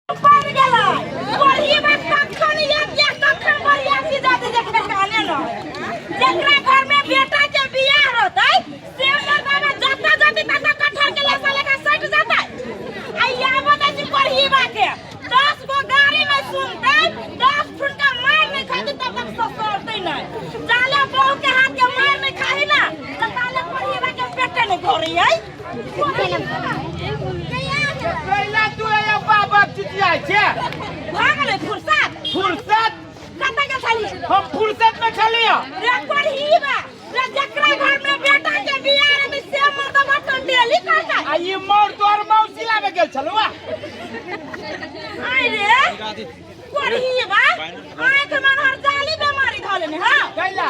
पड़ गेलै कोढ़ी में कखन एक या कखन बरियाती जाते जे ठेकाने न जेकरा घर में बेटा के बियाह रहतै से मर्दाना जतऽ जतै ततऽ कटहर के लसा लेखा सटि जेतै आ ई आबऽ दै छी कोढ़ीबा के 10 गो गाड़ी नहि सुनतै, 10 फुटका मार नहि खातै, तब तक ससरतै नहि। जाले बहू के हाथ के मार नहि खाही ना तऽ ताले कोढ़ीबा के पेटे नहि भरै है। कैला तू ए बाबा चिचियाइ छे? भऽ गेलै फुर्सत। फुर्सत? कतऽ गेल छलियै? हम फुर्सत में छलियै। रे कोढ़ीबा रे, जकरा घर में बेटा के बियाह रहतै से मर्दबा टंडेली करतै। आ ई मोर तोर मौसी लाबे गेल छलौ। आइ रे कोढ़ीबा, आँख में हर जाली बेमारी धऽ लेने हँ। कैला?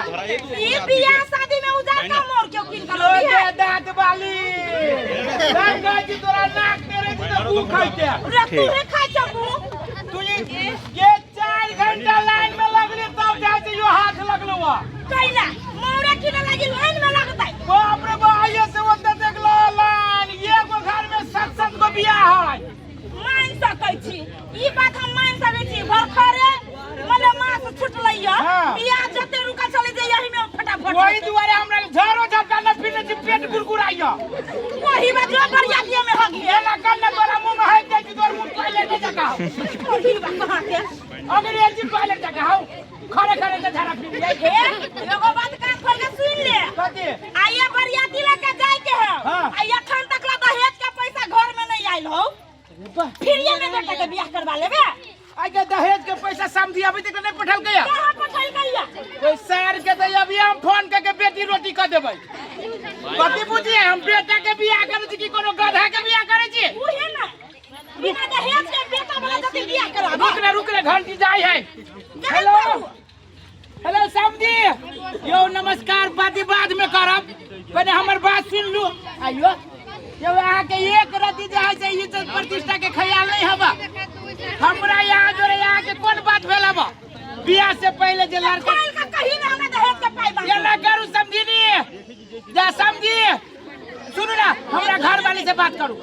ई बियाह शादी में उजर का मोर क्यों किन कर ओ ली है? गे दांत वाली, नहीं कहै छी तोरा नाक तेरे छी तऽ मुँह खाइते। रे तू हे खाइ छ मुँह। तू ई के 4 घंटा लाइन में लगली तब जाइ छै यो हाथ लगलो वा। कैला मौरे किने लागी लाइन में लगतै? बाप रे बा, आइए से ओते देखलो लाइन, एगो घर में सात सात गो बियाह है। मान सकै छी, ई बात हम मान सकै छी। भरखरे मले मास छुटलै या बियाह जते रुकल छलै जे यही में फटाफट वही हेतै। दुआरे हमरा झाड़ो झटका न पीने छी, पेट गुड़गुड़ाइया। वही बात जो बरियातिये में हगी है। एना कर न, तोरा मुंह में हाथ जाइ छी, तोर मुंह टॉयलेट जका हौ। वही बात कहाँ के? अंग्रेजी टॉयलेट जका हौ, खड़े खड़े के झाड़ा पी लियै। हे, एगो बात कान खोल के सुन ले। कथी? आइए बरियाती लेके जाय के है। आ एखन तक ला दहेज के पैसा घर में नहीं आयल हो, फिर ये में बेटा के बियाह करवा लेबे? आइ के दहेज के पैसा समझी अभी तक नहीं पठल गया। कहाँ पठल गया? कोई सर के तो अभी हम फोन करके बेटी रोटी कर देबै। कथी बुझिए, हम बेटा के बियाह करै छी कि कोनो गधा के बियाह करै छी? उहे ना, बिना दहेज के बेटा वाला जति बियाह कराबो। रुक रे, रुक रे, घंटी जाय है। हेलो हेलो, समझी यो, नमस्कार। बाती बाद में करब, पहले हमर बात सुन लू। आइयो यो, अहाँ के एक रति जे है से इज्जत प्रतिष्ठा के ख्याल नहीं हवा। हमरा यहाँ जोरे यहाँ के कोन बात भेल हवा? बियाह से पहले जे लड़का खोल के कही ना, हमरा दहेज के पाई बाकी। ये ना करू समझी नी जा, समझी सुनू ना, हमरा घर वाली से बात करू।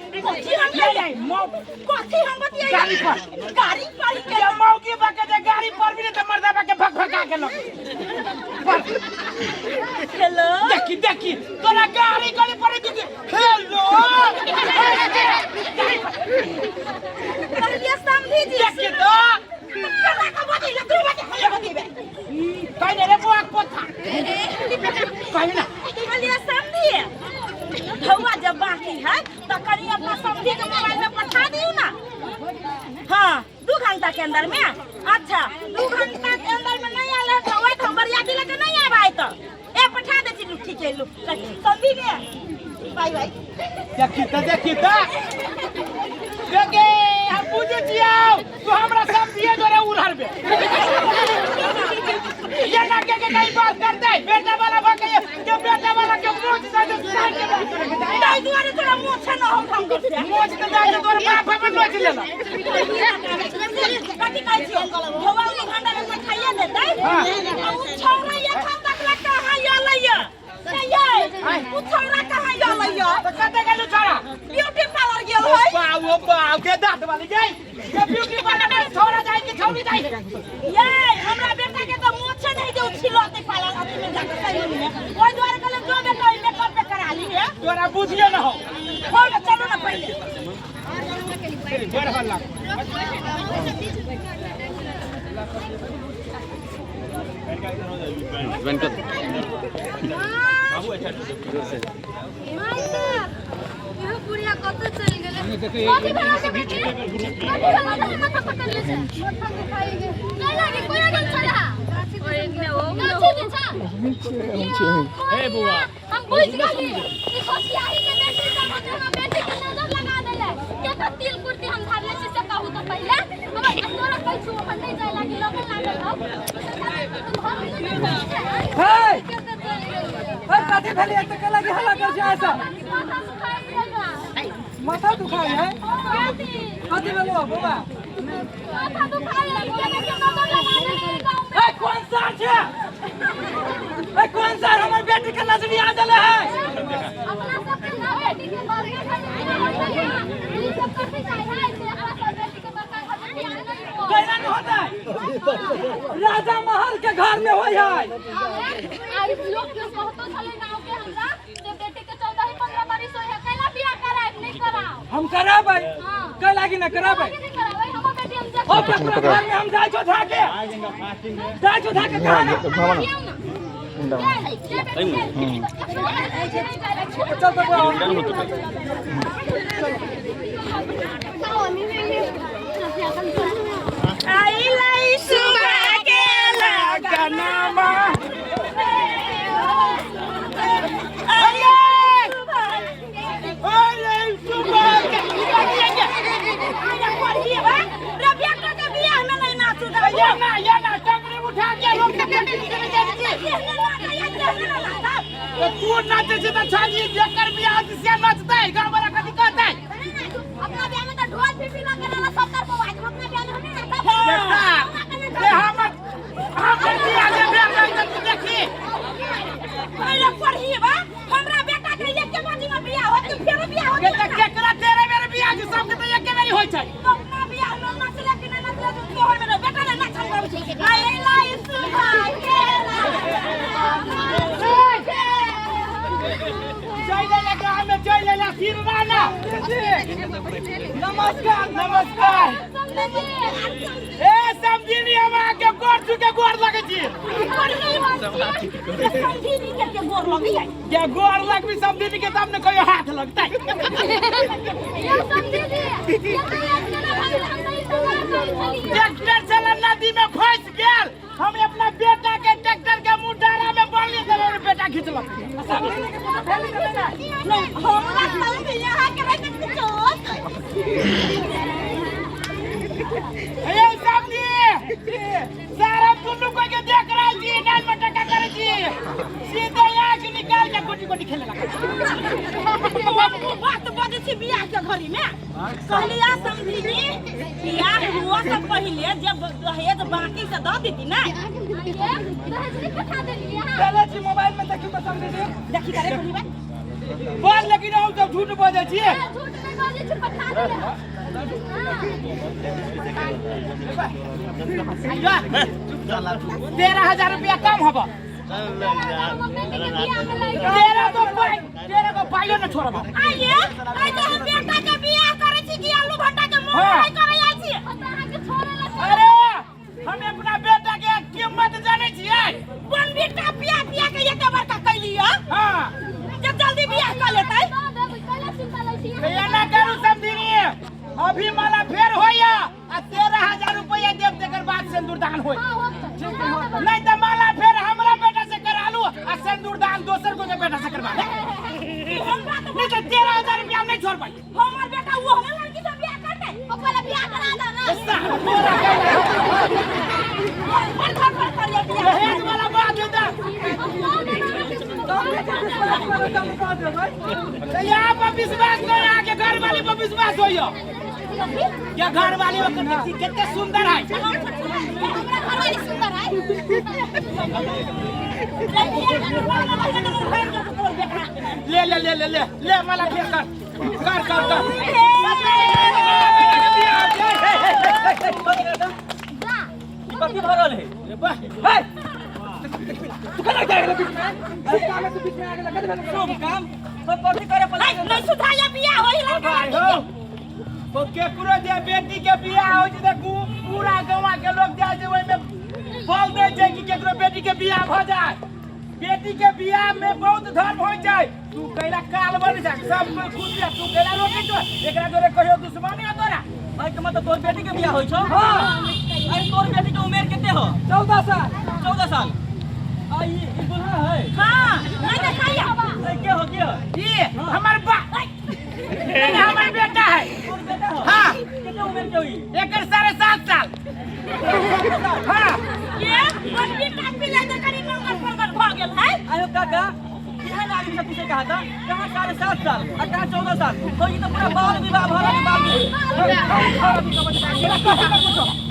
कथी हम कहियै? कथी हम बतियै? गाड़ी पर। गाड़ी पर के? ये मौकी बके जे गाड़ी पर भी नहीं तो मर्दा बके भक भका के लग पर। हेलो। देखी देखी, तोरा गाड़ी गाड़ी पर की? हेलो। कहलिए समझी जी। देखी तो। केना के बतियै? तू बति, हम बतिबै। कहीं रे बुआ पोथा, कहीं ना। कहलिए समझी, धौआ जब बाकी है तो कनी अपना समझी के मोबाइल में पठा दियो ना। हाँ, 2 घंटा के अंदर में। अच्छा, 2 घंटा के अंदर में नहीं आयल है तो वही तो हम बरियाती लेके नहीं आबै तो ए पठा दे छी। ठीक है, लू समझी ने, बाय बाय। देखी तो, देखी तो, देखे हम बुझे छियौ, तू हमरा समझिए जोरे उड़हर बे। ये ना के के कहीं बात करते बेटा वाला भके के बेटा वाला के मोच दे दे, साइड के बात करे के जाए। ताहि दुआरे तोरा मोछ न हम हम करते। मोच दे जाए तोर बाप हमर नोच लेला। कथी कहै छियौ, धौआ 2 घंटा में पठाइए देतै। आ उ छौड़ा एखन तक ले कहाँ अयलैया? यै, उ छौड़ा कहाँ अयलैया? तो कते गेलु छोरा? ब्यूटी पार्लर गेल है। बाऊ ओ बाऊ के दांत वाली गई के ब्यूटी पार्लर में छोरा जाए कि छौरी जाए? यै, हमरा बेटा के तऽ मोछे नहीं जे उ छिलते पार्लर अथी में जाके सैलून में। ओहि दुआरे कहलियै जो बेटा, ई मेकअप पे करा ली है। तोरा बुझिए न हो। हो ने, चलू ना पहिले। बड़ हल्ला। इहो बुढ़िया कतऽ चलि गेलै? कथी भेल से बेटी? कथी भेल से माथा पकड़ले छै? माथा दुखाइ गेल। नहि लागे कोना गेल छला? गाछी दिशा। हे बुआ, हम बुझि गेली। ई होशियारी के बेटी सब जे हमरा बेटी के नजर लगा देले। केकर तिल कुर्ती हम धारले छी से कहू तऽ पहिले। हमरा तोरा कहै छु हम नहि जाय लागी, लगन लागल हौ। हे, ए कथी भेलै? एते केला के हल्ला कर छै ऐसा? माथा दुखाइ गेल। माथा दुखाइ है? कथी भेलो बौआ? माथा दुखाइ गेल, के के नजर लगा देले गाँव में। ए कोन सार छै? ए कोन सार हमर बेटी के नजरी आ देले है? अपना सबके ना बेटी के बरके खाली ई सब कथी चाही है से अपना सब बेटी के बरके। बियाह न होतै, राजा महल के घर में होय है। आई लोग के कहतो छले गांव के हमरा जे बेटी के 14 ही 15 बरिस होय है, कैला बियाह कराए नहीं कराओ? हम कराबै। हां। कै लागी न कराबै? नहीं कराबै हमर बेटी, हम ओ केकरो घर में हम जाइ छो धाके, जाइ छो धाके कहा ना। चल तो बुआ। आइलै सुबह के लगनमा। अरे सुबह के ये ना, ये ना टंगरी उठा के लोग के बेटी के जाइ छी। तो तू नाचे छै त छाजी, जेकर बियाह होतै से नचतै, गाँव वाला कथी कहतै? अपना बियाह में तो ढोल पीपी लगे रहला 70 पवाज, अपना बियाह में हमने नाचा। देखता से हमर हमर बियाह जे भेल रहै त तू देखी। हमरा बेटा के एके बाजी में बियाह होत, फेरो बियाह होत। के त केकरा तेरे बेर बियाह छै? सबके त एके बेरी होइ छै। अपना बियाह में नचले कि नहि नचले तो तोहर में बेटा ने नाचल गाबै छै। आइलै सुबह के। चलि अयला गाँव में, चलि अयला सिरवाना। नमस्कार नमस्कार। ए समझिनी, हम अहाँके गोर छू के गोर लगै छी। समझिनी के गोर लगैया? के गोर लगबी समझिनी के तब ने कहियो हाथ लगतै। ये समझी जी, ये तो एक जना भाई हम नहीं ट्रैक्टर चला नदी में फंस गेल, हम अपना बेटा के ट्रैक्टर के मुंह डारा में बांधली तब हमर बेटा खींचलक। नहीं, हमरा समझ यहाँ के रहते कुछ। ए समझी, सारा दुनू कोई के देख रहल छी, नाल में टका करै छी, सीधे आंख निकाल के गोटी गोटी खेले लगा। बात बजै छी बियाह के घड़ी में। कहलिया समझिनी, बियाह हुआ से पहिले जब दहेज बाकी से दऽ देती ना। दहेज नहीं पठा देलिए अहाँ? चलै छी मोबाइल में देखी तो समझी जी। देखी करे बोली बात बोल, लेकिन हम सब झूठ बजै छियै? झूठ नहीं बाजै छी, पठा देले। 13,000 रुपया कम हब। हमर बेटी के बियाह में लागि तेरह को पाई, 13 को पाइयो न छोड़ब। आइए आइ तऽ हम बेटा के बियाह करै छी कि आलू भट्टा के मुंह हाँ। नहीं करै आइ छी? अहाँके छोड़े ला। अरे हम अपना बेटा के कीमत जानै छियै। बोनवीटा पिया पिया के एते बड़का कैलियै हाँ। जे जल्दी बियाह कऽ लेतै। दऽ देबै, कैला चिंता लै छी? तो एना करू समधिनी, अभी माला फेर होइया आ 13,000 रुपया देब, तेकर बाद सिंदूरदान होई। हाँ, होतै। नहीं तो माला फेर हमरा बेटा से करा लू आ सिंदूरदान दोसर को के बेटा से करवा ले। हमरा तऽ नहीं तो 13,000 रुपया हम नहीं छोड़ पाई। हमर बेटा ओहने लड़की से बियाह करतै। ओ पहिले बियाह करा दऽ ना। पर घर पर करियै बियाह। दहेज वाला बात होता। तो यहाँ पर विश्वास नहीं, आके घर वाली पर विश्वास होइयो। क्या घर वाली ओकर देखी कते सुंदर है। हमरा घरवाली सुंदर है। ले ले ले ले ले ले, माला फेर कर कर कर कर। जा। कथी भरल है? हे, तू केना जा गेल बीच में? अरे काम है, तू बीच में आ गेल, कथी भेल? शुभ काम सब कथी करे पड़ै? नहीं सुधाया बियाह होई लड़का। भाई हो तो केकरो जे बेटी के बियाह होइ छै त पूरा गाँव के लोग जाइ छै, ओहिमे बोल दै छै कि केकरो बेटी के बियाह भऽ जाय। बेटी के बियाह में बहुत धर्म होइ छै। तू कैला काल बन जा, सब कोई खुश जा, तू कैला रोकै छौ? एकरा जोरे कहियो दुश्मनी हो तोरा? भाई के मतलब तोर बेटी के बियाह होइ छौ? हां। अरे तोर बेटी के उमेर कते हो? 14 साल। 14 साल। आ ई ई दुल्हा है? हाँ, नहीं देखाइए। ए, के हो, के हो? ई हमर बा नहीं, हमर बेटा है। तोर बेटा हो? हाँ। कते उमेर के होई? एकर 7.5 साल। हाँ। ये बंदी काट पिलाई तऽ कनि नंगर फंगर भऽ गेल है। आयो काका, केहन आदमी से पूछे कहा था, कहाँ 7.5 साल आ कहाँ 14 साल तो ई तो पूरा बाल विवाह भऽ रहल, बाल विवाह।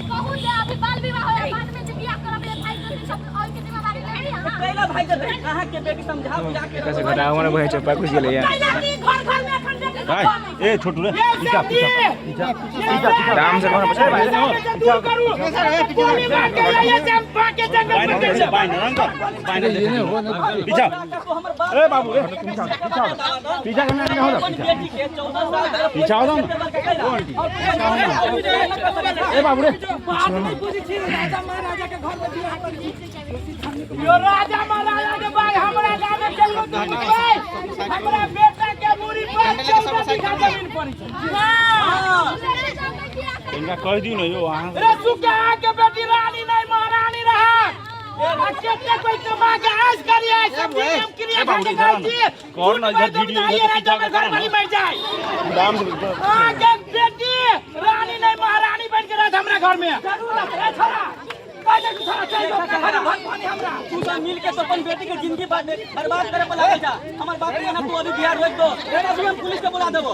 कहू जे अभी बाल विवाह होय, बाद में जे बियाह करब भाई जल्दी सब ओइ के जिम्मेदारी लेबी अहाँ? कैला भाई जल्दी अहाँ के बेटी समझा बुझा के कैसे घटाओ ने भाई चप्पा कुछ गेलै। कैला कि घर घर में एखन बेटी ए छोटू रे पीछा पीछा आराम से करो, भाई दूर करू गोली मार के ये चंपा के जंगल में चल जाओ। पीछा तो हमर बाप ए बाबू ए पीछा पीछा पीछा करना नहीं हो अपन बेटी के 14 साल धरि पीछा हो जाओ ना। ए बाबू रे यो राजा महाराजा के बाद हमरा गाँव में केकरो तू पूछबै हमरा बेटा के मूड़ी पर 14 बीघा जमीन पड़ी छै। इनका कह दियो ना यो अहाँ रे सुके के बेटी रानी नहीं महारानी रहा आ केते कोई कमा के ऐश करिए सब दिन हम क्रिया खा के खाइ छी। कौन ना इधर वीडियो इधर राजा पीछा में कर घर वाली मर जाए। दाम से आ के बेटी रानी नहीं महारानी बन के रहत हमरा घर में। जरूर रे छोरा कह दे छोरा चल जो अपना घर भाग पानी हमरा। तू सब मिल के तो अपन बेटी के जिंदगी बर्बाद करे पर लागल जा। हमर बाप के ना तू अभी बिहार रोक दो, अभी हम पुलिस के बुला देबो।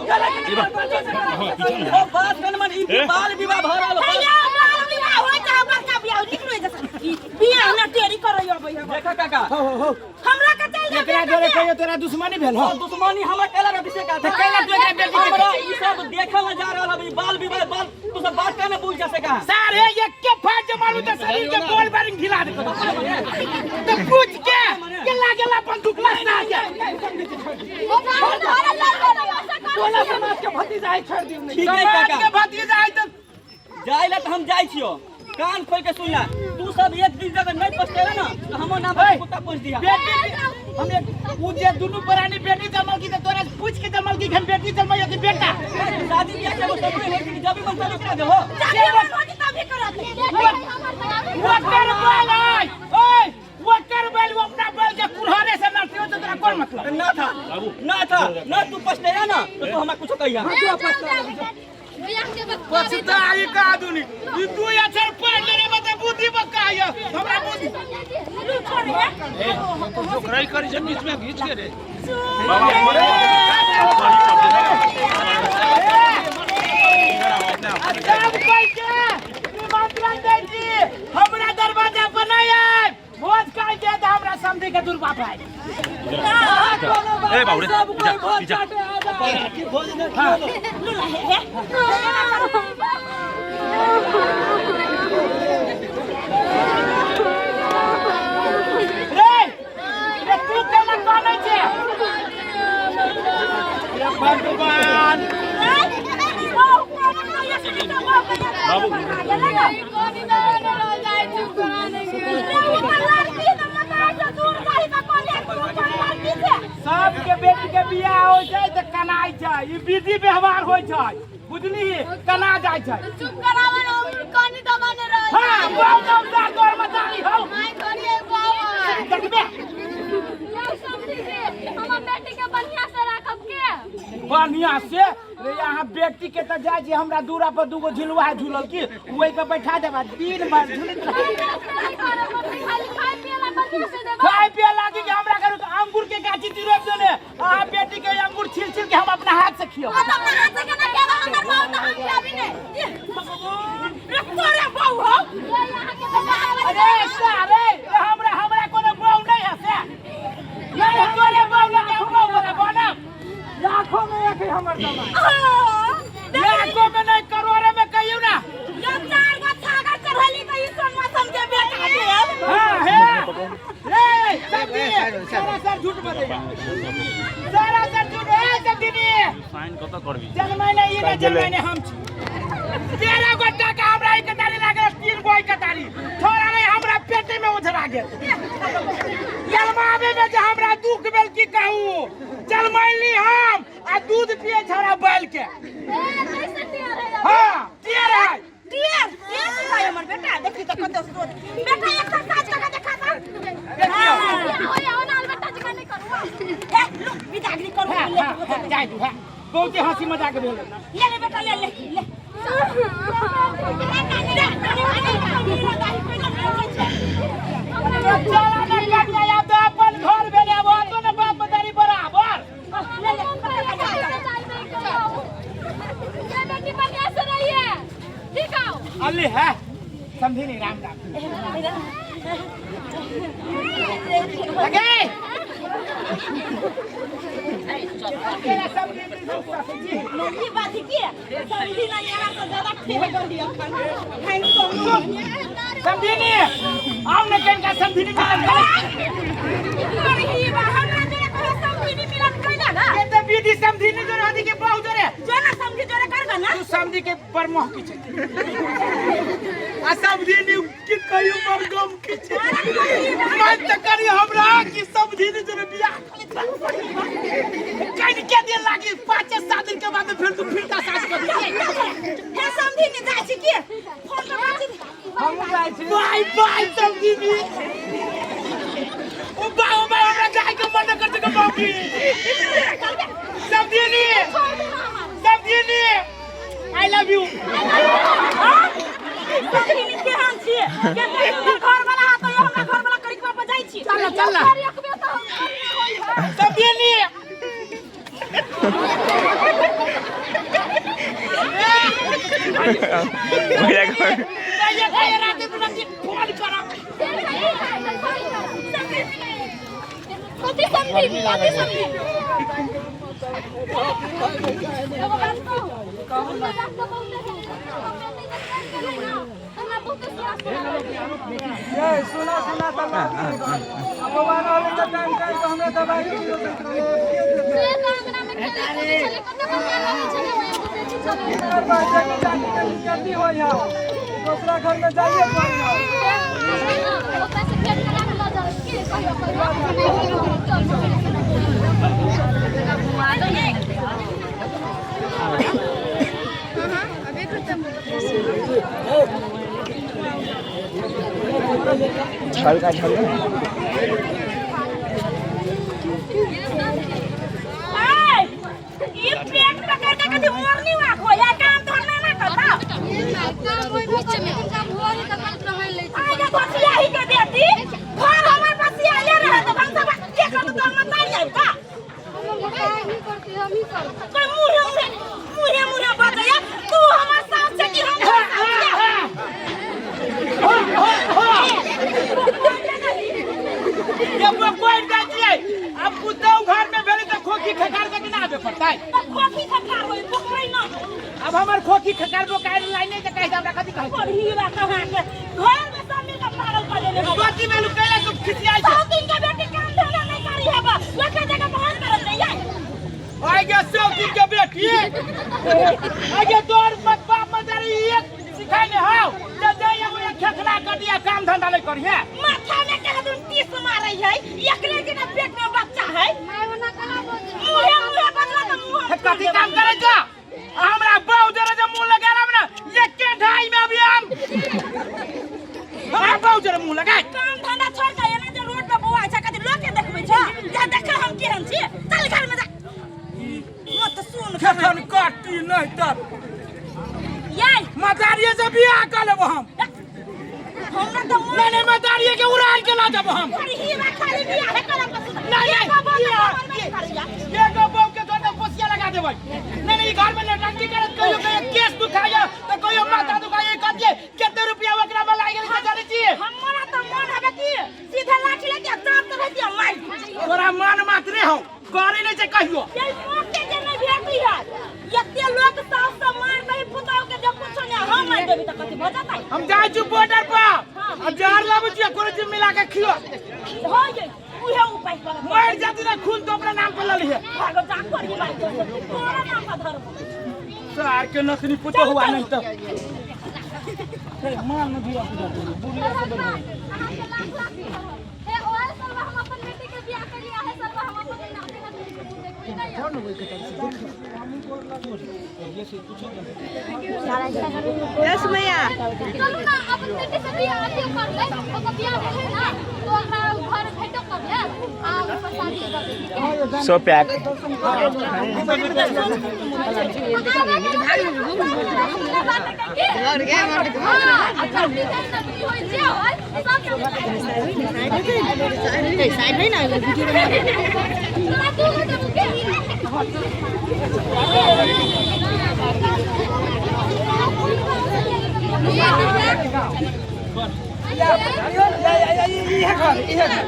ओ बात कन मन ई बाल विवाह भ रहल बा। भैया बाल विवाह होय चाहे बड़का बियाह निकलो एजा से। बियाह ना टेरी करैयो अबै हम। देखा काका हमरा के चल जा एकरा जोरे कहियो तोरा दुश्मनी भेल हो। दुश्मनी हमरा कैला ना अभिषेक आता त कैला तू एकरा बेटी के हमरा ई सब देखल ना जा रहल अभी बाल विवाह बाल तू सब बात काहे ना बुझ जा सका। सारे एक के फाट जे मारू त शरीर के बोल बारिंग ढिला दे त पूछ के गेला गेला बंदूक लगा के टोला समाज के भतीजा है छोड़ दियो ठीक है समाज काका। के भतीजा है त जाय ला त हम जाय छियो, कान खोल के सुन ला। तू सब एक दिन अगर नहीं पछतेला ना तो हमर नाम पर कुत्ता पोस दिया। बेटी हम एक उ जे दुनू प्राणी बेटी जमल की त तोरा से पूछ के जमल की हम बेटी जमल या कि बेटा। शादी बियाह के सब होई कि जब भी मन तभी करा देहो। जब मन होती तभी करत। ओकर बैल है ओए ओकर बैल वो अपना बैल के कुल्हाड़े से मारते हो तो तोरा कोन मतलब ना था ना था ना तू पछतेला ना तो तू हमरा कुछ कहिया। पछताई का आदमी ई दू अक्षर पढ़ लेने में तो बुद्धि बक्का है हमरा बुद्धि। लू छोड़ रे। जोकराई करी छै बीच में घीच के रे। सब कोई के निमंत्रण दै छी हमरा दरवाजा पर नहीं आए भोज खाइ के त हमरा समझे के दुर्बाप है। ए बाबू रे पीछा पीछा लू ला हे हे। रे रे तू केना कानै छे रे भगवान। बाबू सबके बेटी के बियाह होइ छै त कनाइ छै ई विधि व्यवहार होइ छै बुझली कना जाइ छै। चुप करावन हम कनी दबाने रह। हां बाप नाम दा तोर मतारी हौ my करिए बाबा। देखबे यौ समझी से हमर बेटी के बढ़िया से राखब के बढ़िया से रे यहाँ बेटी के त जाइ छी हमरा दूरा पर दूगो झुलुआ है झूलल की ओहि के बैठा देबा दिन भर झूलैत रह। खाली खाय पिए ला बढ़िया से देबा। खाय पिए लागी कि हमरा घर के अंगूर के गाछी रोप देने अहाँ बेटी के अंगूर छील छील के हम अपना हाथ से खियब। ओ त अपना हाथ से केना खेबा हमर बाबू त हम खेबी नै। रे तोरे बाबू हो। अरे सारे हमरा हमरा कोनो बाबू नहीं है से नहीं तोरे बाबू लगे हम बाबू वाला बनब लाखों में एक है हमर दमाद। लाखों में नहीं करोड़ों में कहियो ना। यो चार गो छागर चढ़ली त ई सोनमा सन के बेटा भेल। हाँ है रे सब दी सारा सर झूठ बतेगा सारा सर झूठ है सब दीदी। साइन कत करबी जन्मैने ई ने जन्मैने हम छी 13 गो टाका हमरा एक तारी लागल 3 गो एक तारी थोड़ा नहीं हमरा पेटे में उझरा गेल। जन्मावे में जे हमरा दुख भेल की कहू जन्मैली हम आ दूध पिए छड़ा बैल के। ए कैसे टियर है। हां टियर है टियर टियर सिखाय हमर बेटा देखी त कते सोच बेटा एक्सरसाइज कऽ के देखा त। देखियौ होय हो ना बेटा जी नहीं करू। हे लू बिदागरी करू। हां हां जाय दू हां बहुते हंसी मजाक भेल। ले ले बेटा ले ले ले। चला ना कटिया आब तऽ अपन घर भेलै आब ओतो ने बाप मतारी बराबर। ले ले ये बेटी बढ़िया से रही है ठीक है। अल्ली है समझी नहीं राम राम लगे। ई बात की समझी ना यहाँ से ज्यादा ठीक कर दिया खाना thank you. समझिनी आओ ने कनका समझिनी मिलन कर। ही बा हमरा जोरे कहो समझी मिलन कैला ना। के त विधि समझिनी जोरे हदी के बहु जोरे जो ना समझी जोरे करगा ना तू समझी के पर मोह की छै आ समझिनी की कहियो पर गम की छै। मन त करी हमरा कि समझिनी जोरे बियाह कन के दिन लागी 5-7 दिन के बाद फिर तू फिरता सास कर दी। हे समझी ने जाइ छी के फोन पर बात। हम जाइ छी। बाय बाय समझिनी। ओ बाय ओ बाय हमरा जाय के मन कर के बाबी। समझिनी समझिनी I love you. समझी केहन छी के घर वाला हाथ यो हमरा घर वाला करी के पर जाइ छी। चल चल समझिनी। भैया भैया रात में फोन करब। कथी समझी कथी समझी एगो बात कहू हमरा लाख तऽ बहुते है हमरा तऽ इधर काम करै ना हमरा बहुते सुना सुना ये सुना सुना त बौआ रहलै त टाइम टाइम पर हमरा दवाई दियौ त से तऽ अंगना में खेलै कूदै छलै कते बढ़िया लगै छलै ओहि एगो बेटी छलै। करबै जल्दी जाके कनी जल्दी होइ है दूसरा घर में जाइए पड़ै है। ओतऽ से भेंट करा के लऽ जाउ की कहियो कहियो चल। झलका झलका ए ई पेट पकड़ के कथी मोरनी वाक हो या काम धरना ना करता। आगे बसिया ही के बेटी घर हमर बसिया ले रहे तो भंसा के कर तो हम मत आई का कोई मुहे मुहे मुहे मुहे बजया तू हमर सास से कि हम तोहर सास छियै? ये कोई जाइ छियै अब पुतहु घर में भेलै त खोखी खकार के ना आबे पड़तै। तऽ खोखी खखार होई बोकरै ना। अब हमर खोखी खकार बोकाइ लाइने त कहै हमरा कथी कहै। पढ़ी बा कहाँ के घर में सब मिल के पागल कर देले हबा। कथी में लुकैला तू खिसियाइ छै। सौ दिन के बेटी काम धंधा नहीं करी हबा लोके जगह बहुत करत रहियै। आगे सब दिन के बेटी आगे तोर मत बाप मत एक सिखाइ ने हाउ जे जाय एगो एक खेखला कर दिया काम धंधा नहीं करिहे। माथा में कह दूं टीस मारै है एकले के ना पेट में बच्चा है मुहे मुहे बदला त मुंह कथी काम करै छ हमरा बहु जरे जे मुंह लगाएब ना एके ढाई में अभी हम हमरा बहु जरे मुंह लगाए। काम धंधा छोड़ के एना जे रोड पे बौआइ छै कथी लोके देखबै छ जा देख हम केहन छी चल घर में जा मत सुन खेखन काटी नहीं त यै मदारिये से बियाह कर लेबो हम। हमरा त मुंह नहीं नहीं मदारिये के उड़ान के ला देबो हम। हीरा खाली बियाह है करब पसंद। नहीं नहीं एगो बहू तऽ घर में करैया। एगो बहू के तोर पोसिया लगा देबै। नहीं नहीं घर में नौटंकी करत कहियो कहियो केस दुखाइया त कहियो माथा दुखाइया कहियो कते रुपया ओकरा में लागि गेल से जानै छी। हमरा त मन हबे कि सीधे लाठी लेके चाप त रहती मार तोरा मन मात्रे हौ करे नहीं छै कहियो। ये मौके जे नहीं भेटी है एते लोग सास से मार दही पुतहु के जे कुछो नहीं हम मार देबी त कथी भ जतै। हम जाइ छी बॉर्डर पर आ जहर लाबै छी कोनो चीज मिला के खियो हो गेल उहे उपाय करब। मर जाती ना खून तो अपना नाम पर ल लिहे। भागो जा करी भाई तोरा नाम पर धरबो। सार के नसनी पुतो हुआ नहीं त अरे माल न दिया बुढ़िया से बन यस मैया चलू ना अपन बेटी से बियाह अथी कर ले ओकर बियाह भेलै ना तो हमरा घर भेटो कर ले आ ओकर शादी कर दे ठीक है। सो पैक इहे घर इहे घर।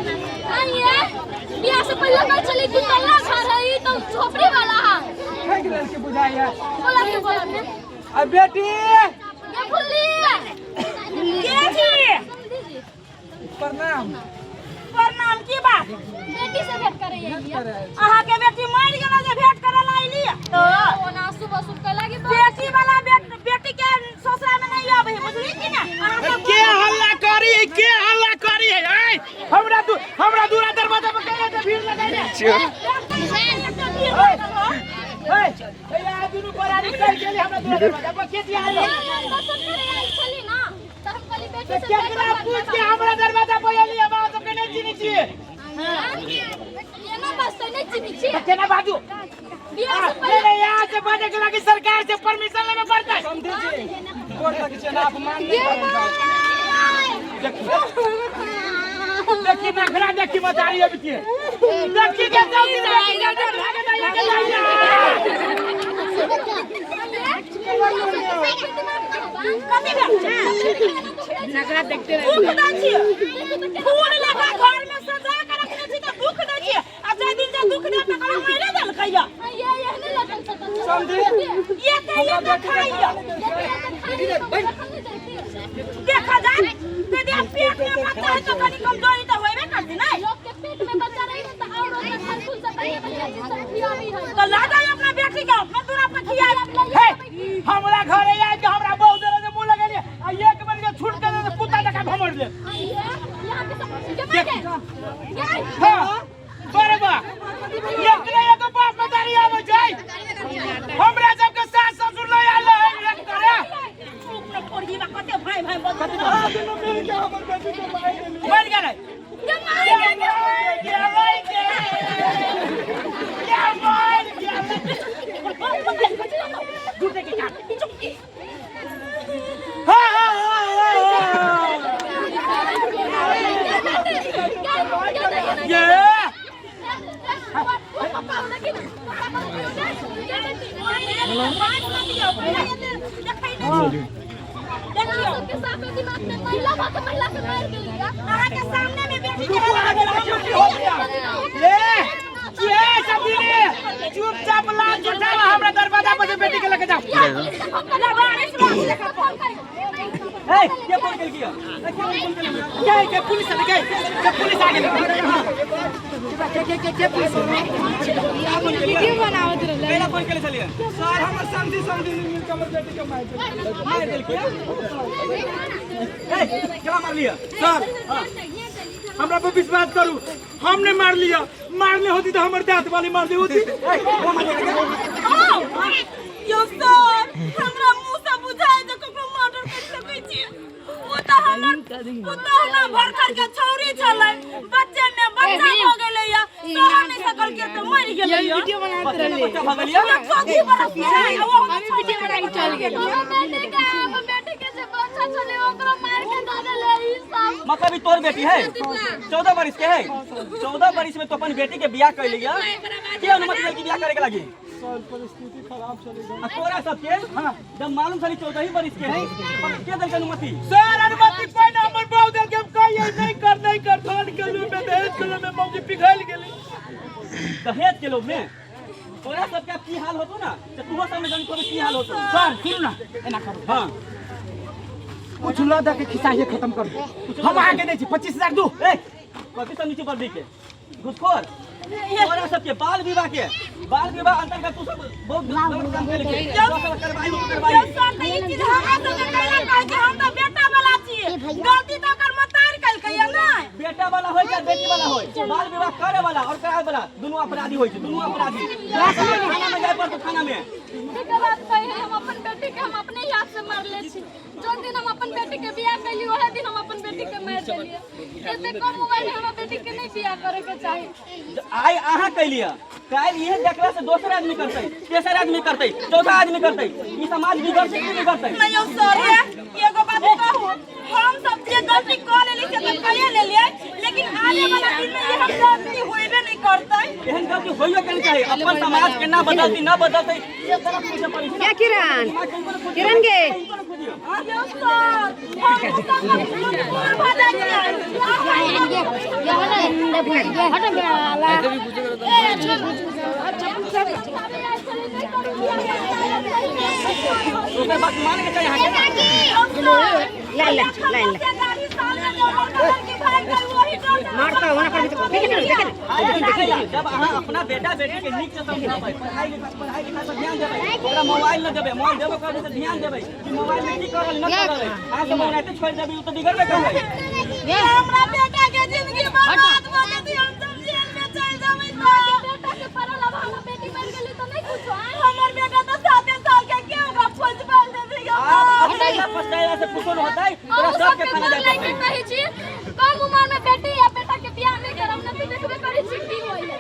बियाह से पहले कहै छली दू तल्ला घर है, ई तो झोपड़ी वाला है। ठकि लेलकै बुझाइया। बोला के बोला के। आ बेटी ये फुल्ली। के छी? समधी जी। प्रणाम। प्रणाम। की बात? बेटी से भेंट करे आइली। अहाँ के बेटी मरि गेलो जे भेंट करे ला अइली? तो ओना सुबह सुबह के लागी बेटी वाला बेटी के ससुरा में नहीं आबै है, बुझली कि ना? अहाँ सब के हल्ला करी, के हल्ला करी है? ऐ हमरा दू हमरा दूरा दरवाजा पर के एते भीड़ लगैले? ऐ भैया दुनू परानी कर गेली हमरा दूरा दरवाजा पर के दिया आइलो? दर्शन करे आइल छली ना, तऽ हम कहली बेटी तऽ से भेंट केकरा करबा पूछ के हमरा दरवाजा पर एली? हम अहाँ सबके नहीं चिन्है छियै। एना बसतै? नहि चिन्है छियै? तऽ केना बाजू? बियाह से नहीं पहिले नहीं, यहाँ से बाजे के लागी सरकार से परमिशन लेवे पड़तै। समझी जी, गोर लगे छै ना, अपमान नहीं करल जाय। देखी नखरा देखी मतारी अभी के देखी के चौकी बेटी के भागे जाइए के जाइए। कथी भेल? दुख दै छियै, फूल लगा घर में सजा के रखने छी तऽ दुख दै छियै, आ जाहि दिन जे दुख देब तऽ कहबै मारि देलकै या। ये एहने लगल छै तऽ समझी ये तऽ ये तऽ खाइया देखा जा ते दे पेट में बच्चा है तो कनी कमजोरी तऽ होबे करतै नै? लोग के पेट में बच्चा रही है तऽ और ओकरा फल फूल से बढ़िया बढ़िया चीज सब खियाबी है। तऽ लऽ जाय अपना बेटी के अपना दूरा पर खियाय। हे, हमरा घरे आबि के हमरा बहुत देर से मुंह लगेलिए आ एक बेर जे छूट के दे कुत्ता जकाँ भमर ले। यहाँ के सब के मार के हाँ बरोबर, एकरे एगो बाप मतारी आबै छै, हमरा सबके सास ससुर नहीं आयल है एक करे। चुप न कोढ़ी बा, कते भाई भाई बजै। दुनू मिल के हमर बेटी के मारि देली। मरि गेलै। के मार के गेलै के के मरि गेलै। झूठे के काम। हाँ हाँ हाँ हाँ ये अहाँके सामने में बेटी के रुको, आगे देखियो की हो गया। ये ये सबदिने चुपचाप लाज उठावा हमरा दरवाजा पर से बेटी के लेके जाओ। ए के फोन केलकी ए के फोन केलकी? के के पुलिस आ के के पुलिस आ गेलै? के के के के पुलिस? केना फोन केले छलियै? सर, हमर समझी समझी मिल के हमर बेटी के मारि देलकै। मारि देलकी? ए केना मारलियै? सर, हमरा पर विश्वास करू, हम नहीं मार लिया। मारने होती तो हमर दांत वाली मार दी होती। ए केना मारलियै? यौ सर, हमरा मुँह से बुझाय जे ककरो मर्डर कर सकै छी। ओ तऽ हमर पुतहु ना भरखर के छौरी छलै, बच्चे में बच्चा भऽ गेलै या सह नहि सकल के तऽ मरि गेलै या। बच्चे में बच्चा भऽ गेलियै? 14 बरस के रहै, आ ओहो छौरी बेटी के जे बच्चा छलै ओकरो मार के दऽ देलै ई सब। मतलब ई तोर बेटी है, 14 बरिस के है। 14 बरिस में तो अपन बेटी के बियाह कर लिया, के अनुमति देलकी बियाह करे के लागी? सर, परिस्थिति खराब चली गई। आ तोरा सबके जब मालूम छली 14 ही बरिस के है, पर के देलकै अनुमति? सर, अनुमति पहिने हमर बाप देलकै। हम कहियै नहीं कर नहीं कर, धान के लोभ में, दहेज के लोभ में मौगी पिघल गेली। दहेज के लोभ में तोरा सबके आब की हाल होतो ना, तऽ तूहो सब में जानी की हाल होतो। सर सुनू ना, एना करू। हाँ। कुछ ल दे के खिस्सा ये खत्म कर दू। हम अहाँके दै छी 25,000 दू। ए कथी सब नीचे बढ़ी के घुसखोर, तोरा सबके बाल विवाह के बाल विवाह अंतर्गत तू सब बहुत गलत काम केले के तोरा सब करवाई हो करवाई। यौ सर, तऽ ई चीज हमरा सबके कैला कहै छै? हम तऽ बेटा वाला छियै, गलती तऽ ओकर मतार केलकै या नहि? बेटा वाला होय चाहे बेटी वाला होय, बाल विवाह करे वाला और करावे वाला दुनू अपराधी होय छै, दुनू अपराधी। थाना में जाय पड़तो थाना में। एकर बात कही है, हम अपन बेटी के हम अपने ही हाथ से मारले छी। जोन दिन हम अपन बेटी के बियाह कैली ओहे दिन हम अपन बेटी के मार देलियै। एते कम उम्र में हमरा बेटी के नहीं बियाह करे के चाही। आइ अहाँ कैलियै, काल्हि इहे देखला से दोसर आदमी करतै, तेसर आदमी करतै, चौथा आदमी करतै। ई समाज बिगड़तै कि बिगड़तै? नहीं यौ सर, एगो बात कहू, हम सब जे गलती कऽ लेली से तऽ कए लेलियै, लेकिन आने वाला दिन में एहन गलती होइबे नहीं करतै। एहन गलती होइयो के नहीं चाही। अपन समाज केना बदलती न बदलतै से तरफ पूछे पड़ी छै। क्या किरण किरण गे? यौ सर, हम सब मजबूर भऽ जाइ छियै। ओकर बात मान के चाही अहाँके। ला ला ला ला मारता होना पर देख ना देख ना। जब अहाँ अपना बेटा बेटी के नीक से समझाबै, पढ़ाई लिखाई पर ध्यान देबै, ओकरा मोबाइल न देबै, मोबाइल देबो करबै तऽ ध्यान देबै कि मोबाइल में की करल न करल। अहाँ सब ओनाहिते छोड़ि देबै ओ तऽ बिगड़बे करबै। हमरा बेटा के जिंदगी बर्बाद भ जेतै, हम सब जेल में चल जेबै। अहाँके बेटा के पढ़ल, अब हमर बेटी बनि गेली तऽ नहि कुछो। हमर बेटा तऽ 7 साल के, के ओकरा फंसबल देतै? आब बेटा फंसाएला से कुछो न होतै, तोरा अहूँ सबके सबके थाना गोर जाय लागि पड़तै। कहै छी, कम उमर में बेटी या बेटा के बियाह नहि करब, नहि तऽ देखबे करै छी की होइए।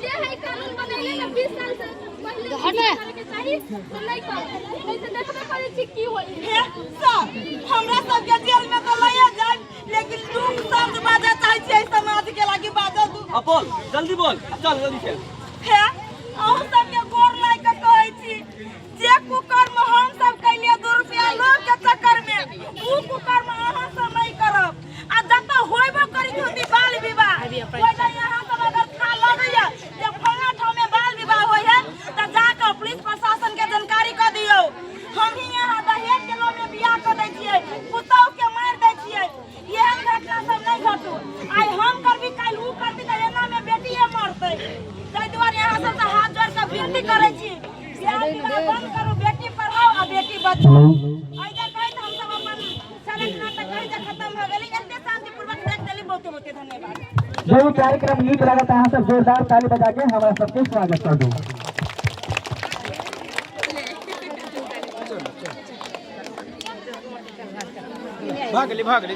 जे है कानून बनेले ने 20 साल से पहिले बियाह करैके चाही से नहि करै, नहि तऽ देखबे करै छी की होइए। हे सर, हमरा सबके जेल में तऽ लए जाय, लेकिन दू शब्द बाजऽ चाहै छियै समाज के लागी, बाजऽ दू। अब बोल, जल्दी बोल, चल जल्दी से। हे अहूँ सबके गोर लागि कऽ कहै छी, जे कुकर्म हम सब कैलियै 2 रुपया लोभ के चक्कर में, उ कुकर्म अहाँ सब नहि करब। आ जतऽ होइबो करैत होती बाल विवाह, ओहि अहाँ सब अगर था लगैया जे फलाना ठाम में बाल विवाह होइ है, तऽ जाकऽ पुलिस प्रशासन के जानकारी कऽ दियौ। हम ही यहाँ दहेज के लोभ में बियाह कऽ दै छियै, पुतौह के मारि दै छियै। एहन घटना सब नहि घटू। आइ हम करबी, काल्हि उ करती, तऽ एना में बेटिए मरतै। ताहि दुआरे अहाँ सबसँ हाथ जोड़ि कऽ विनती करै छी, बियाह विवाह बंद करू, बेटी पढ़ाओ आ बेटी बचाओ। एहि कहैत हमसब अपन सड़क नाटक कहि जे खत्म भऽ गेलै। एते शांतिपूर्वक देख देली, बहुते बहुते धन्यवाद। जो भी कार्यक्रम नीक लागत, अहाँ सब जोरदार ताली बजा के हमरा सबके स्वागत कर दू। भागली भागली।